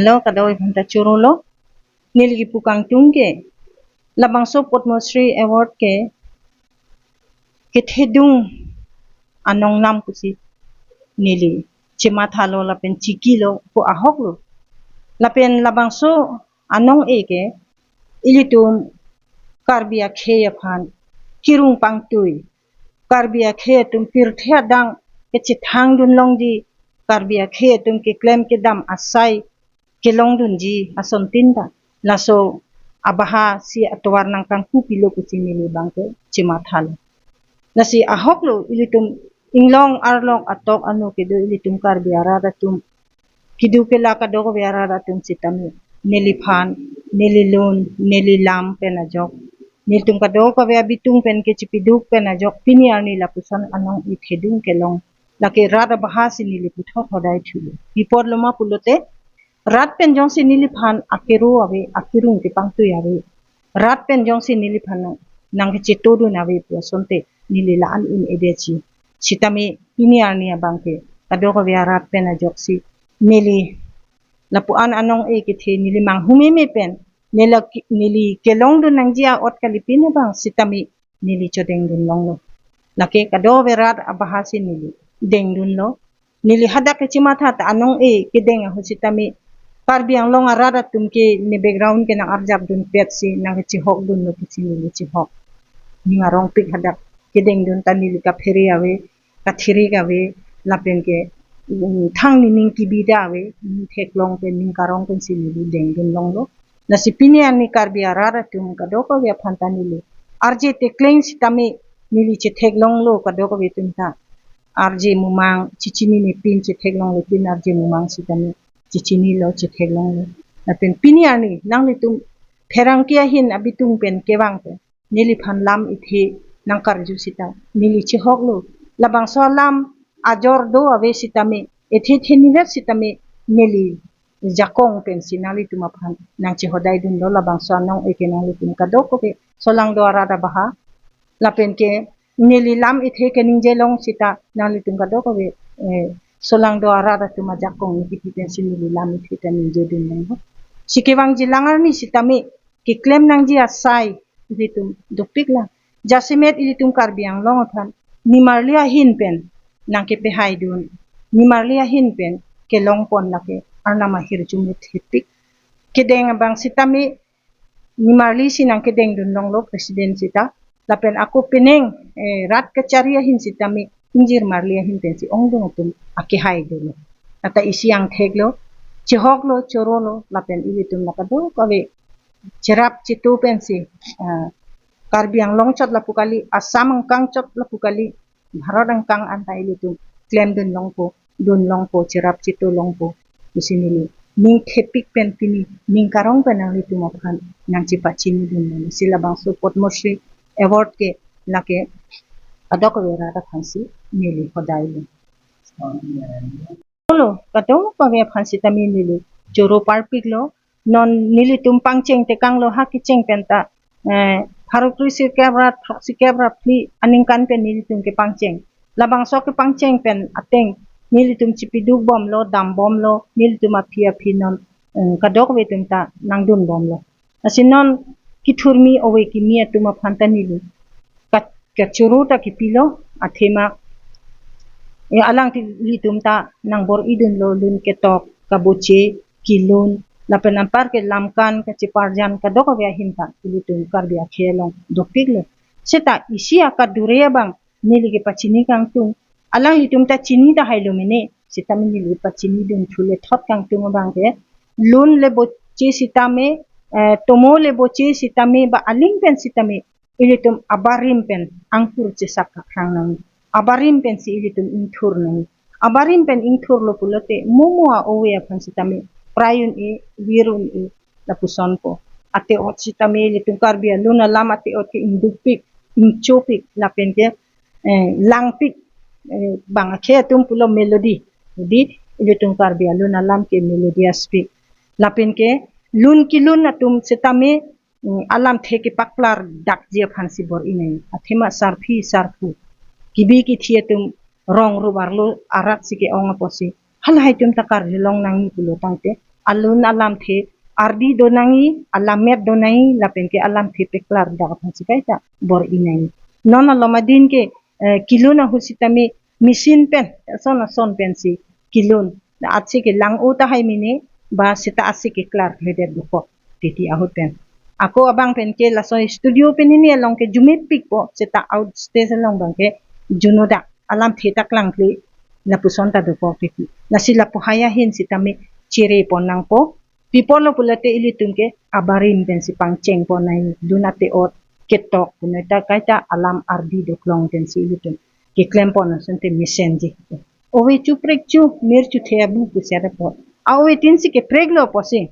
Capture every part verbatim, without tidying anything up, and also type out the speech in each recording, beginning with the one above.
Lo kadokave aphanta choro lo. Neli kipu kangtung ke labangso Padma Shri Award ke kethedung anong nam pusi neli chematha lo lapen chiki lo pu ahok lo. Lapen labangso anong-e ke ilitum Karbi akhei aphan kirung pangtui, Karbi akhei atum pirthe adang kechethang dun longji, Karbi akhei atum keklem kedam asai kelong dunji asontin ta laso abaha si atovar nangkangku pilo pusi neli abangke chematha lo. Lasi ahok lo ilitum inglong arlok atok ano kedo ilitum Karbi arat atum, keduk kelak kadokave arat atum sitame neliphan, neli lun, neli lam pen ajok, nelitum kadokave abitung pen kechipiduk pen ajok pini arni lapuson anong-e thedung kelong, lake rat abaha si neli puthot hodai thulo. Pi apot lo ma pulote rat pen jongsi neliphan akero ave, akirung kepangtui ave, rat pen jongsi neliphan nang, nangkechito dun ave pu asonte neli la-an un-edetji. Sitame pini arni abangke kadokave arat pen ajoksi neli lapu-an anong-e kethe neli manghumeme pen neli ki-, neli kelong dun nangji a-ot kalipin abang sitame neli chodeng dun longlo. Lake kadokave rat abaha si neli deng dunlo. Neli hadak kechematha ta anong-e kedeng ahut sitame Karbi Anglong arat atum ke ne background ke nang-arjap dunpet si nangkechihok dunlo pusi neli chihok. Ning arongpik hadak kedeng dun ta neli kaphere ave, kathirik ave, lapen ke, mm, thang nening kebida ave, ning theklong pen ning karong pensi neli deng dun longlo. Lasi pini arni Karbi arat atum kadokave aphanta neli arje tekleng sitame neli chetheklonglo kadokave atum ta. Arje mumang chechinine pin chetheklonglo pin arje mumang sitame chechinilo chetheklonglo. Lapen pini arni nanglitum pherangke ahin abitung pen kevang pen neliphan lam ethe nangkarju sita neli chihoklo. Labangso alam ajor do ave sitame ethe thenivet sitame neli jakong pensi nanglitum aphan nangchehodai dunlo labangso anong-e ke nanglitum kadokave solangdo arat abaha. Lapen ke neli lam ethe keningje long sita nanglitum kadokave, eh, solangdo arat atum ajakong niki pensi neli lam ethe ta ningje dun longlo. Si kevangji lang arni sitame keklem nangji asai ilitum dopik lang. Jasemet ilitum Karbi Anglong aphan nimarli ahin pen nangkepehai dun, nimarli ahin pen kelong pon lake arnam ahirjume thepik. Kedeng abang sitame nimarli si nangkedeng dun longlo president sita. Lapen ako penang, eh, rat kachari ahin sitame ingjir marli ahin pensi ongdung atum akehai dunlo. Ata isi angthek lo, chihok lo, choro lo, lapen ilitum la kadokave cherap chitu pensi, ah, Karbi Anglong chot lapu kali, Assam angkang chot lapu kali, Bharat angkang anta ilitum klem dun longpo, dun longpo, cherap chitu longpo pusi neli ning thepik pen pini ning karong pen nanglitum aphan nangchepachini dun longlo. Si labangso Padma Shri Award ke lake kadokave rat aphansi neli hodai lo. Lo, kadokave aphan sitame neli choro parpik lo. Non nelitum pangcheng tekanglo ha kecheng pen ta, eh, pharo kre-isi kep ra, throksi kep ra phli aningkan pen nelitum kepangcheng. Labangso kepangcheng pen ateng nelitum chipiduk bomlo, dam bomlo, nelitum aphi aphi non, eh, kadokave atum ta nangdun bomlo. Lasi non kethurmi ove kimi atum aphan ta neli ka, kachoro ta kipilo, athema, eh, alangli, ilitum ta nangbor-i dunlo lun ketok, kaboche, kelun, lapen anpar ke lamkan, kacheparjan, kadokave ahin ta ilitum Karbi akhei along dopik lo. Seta isi akadure abang neli kepachini kangtung, alanglitum ta chini tahai lo mene, sitame neli pachini dun thule thot kangtung abang ke, lun le boche sitame, eh, tomo le boche sitame ba aling pen sitame ilitum abarim pen angkur chesak kaprang nang, abarim pensi ilitum ingthur nang. Abarim pen ingthurlo pulote momo a-ove aphan sitame prai un-e, vir un-e, lapusonpo. Ate-ot sitame ilitum Karbi alun alam ate-ot ke ingdukpik, ingchopik, lapen ke, eh, langpik, eh, bang akhei atum pulo melody. Jadi ilitum Karbi alun alam ke melodious pik. Lapen ke lun kelun atum sitame, mm, alamthe kepaklar dakji aphansi bor-i nang. Athema sarpi sarpo, kebi kethe atum rong rup arlo arat si ke-ong apotsi halahai atum ta karjulong nangji pulo tangte alun alamthe ardi do nangji, alammet do nangji, lapen ke alamthe peklar dak aphan si kaita bor-i nangji. Non alom adin ke, eh, kelun ahut sitame machine pen, ason ason pensi kelun. Atsi ke lang-o tahai mene, ba seta atsi keklar kledet dokok titi ahut pen. Ako abang pen ke laso studio pen hini along ke jumepikpo, seta outstage along abang ke junodak alamthe ta klangkle, lapuson ta dokok titi. Lasi lapu hai ahin sitame chere pon nangpo. Pi apotlo pulote ilitum ke abarim pensi pangcheng pon nangji, lun ate-ot ketok punoi ta kaita alam ardi doklong pensi ilitum keklem pon asonte mesenji. Ove chuprek chu, mir chuthe abu pusi apot. A ove tin si keprek lo pusi.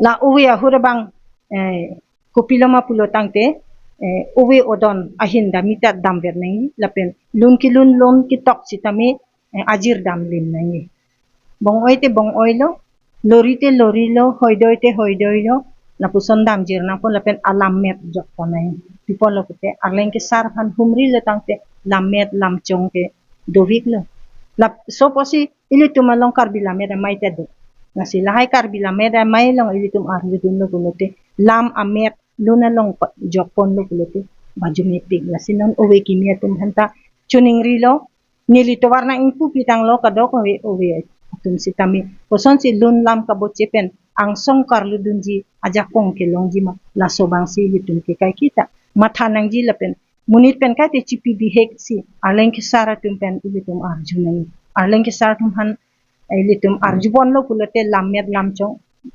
La ove ahut abang, eh, kopilo ma pulo tangte, eh, ove odon ahin dam-i ta damver nangji, lapen lun kelun lun ketok sitame, eh, ajir dam lim nangji. Bong-oi te bong-oi lo, lori te lori lo, hoidoi te hoidoi lo, lapuson damjir nangpo lapen alammet jok pon nangji. Pi apotlo pulote, arleng kesar aphan humri lo tangte lammet lamchong ke dovik lo. Laso pusi ilitum along Karbi Lammet Amei ta do. Lasi lahai Karbi Lammet Amei along ilitum arjudunlo pulote, lam amet lun along pa-, jok ponlo pulote, ba jumepik. Lasi non ove kimi atum aphanta choningrilo, neli tovar nang ingpu pitanglo kadokave ove atum sitame. Kosonsi lun lam kaboche pen angsong karlu dunji ajakong kelongji ma, laso abang si ilitum ke kaiketa matha nangji lapen monit pen kaite chipi bihek si arleng kesar atum pen ilitum arju nangji. Arleng kesar atum aphan ilitum arju ponlo pulote lammet lamchong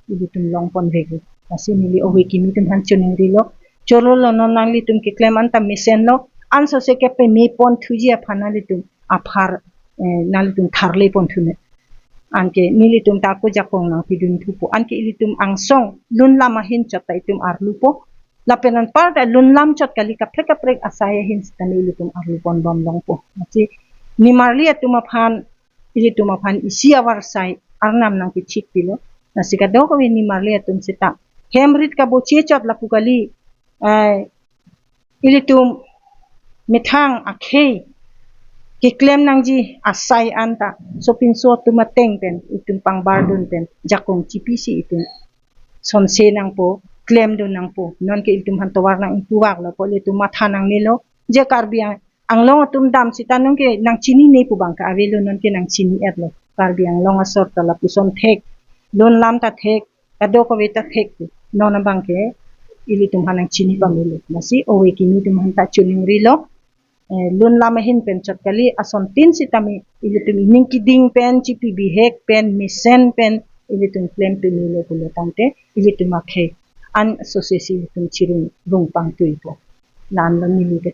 ilitum long ponvekji. Lasi neli ove kimi atum aphan choningrilo. Cholo lo, non nanglitum keklem anta mesenlo. Ansose kepeme pon thuji aphan nanglitum aphar, eh, nanglitum tharle pon thunoi. Anke nelitum ta ako jakong nangpidun thupo. Anke ilitum angsong lun lam ahin chot ta itum arlupo. Lapen anparta lun lam chot kali, kaprek kaprek asai ahin sitame ilitum arlu ponbom longpo. Lasi nimarli atum aphan, ilitum aphan isi avarsai arnam nangkechikpilo. Lasi kadokave nimarli atum seta hem rit kaboche chot lapu kali, eh, ilitum methang akhei keklem nangji asai anta sopinso atum ateng pen itum pangbardun pen jakong chipisi itum sonse nangpo, klemdun nangpo. Nonke ilitum aphan tovar nang ingpuvaklo pu ilitum matha nangnelo. Je Karbi Ang-, Anglong atum dam seta nonke nangchinine pu abang ke avelo, nonke nangchini-etlo. Karbi Anglong asor ta lapuson thek, lun lam ta thek, kadokave ta thek. Non abang ke ilitum aphan nangchini pamelo. Lasi ove kimi atum aphanta choningrilo. Eh, lun lam ahin pen chot kali, ason tin sitame ilitum ining keding pen, chipi bihek pen, mesen pen ilitum klem pemelo pulo tangte ilitum akhei ansose si ilitum chirung rung pangtuipo. La-anlo neli ke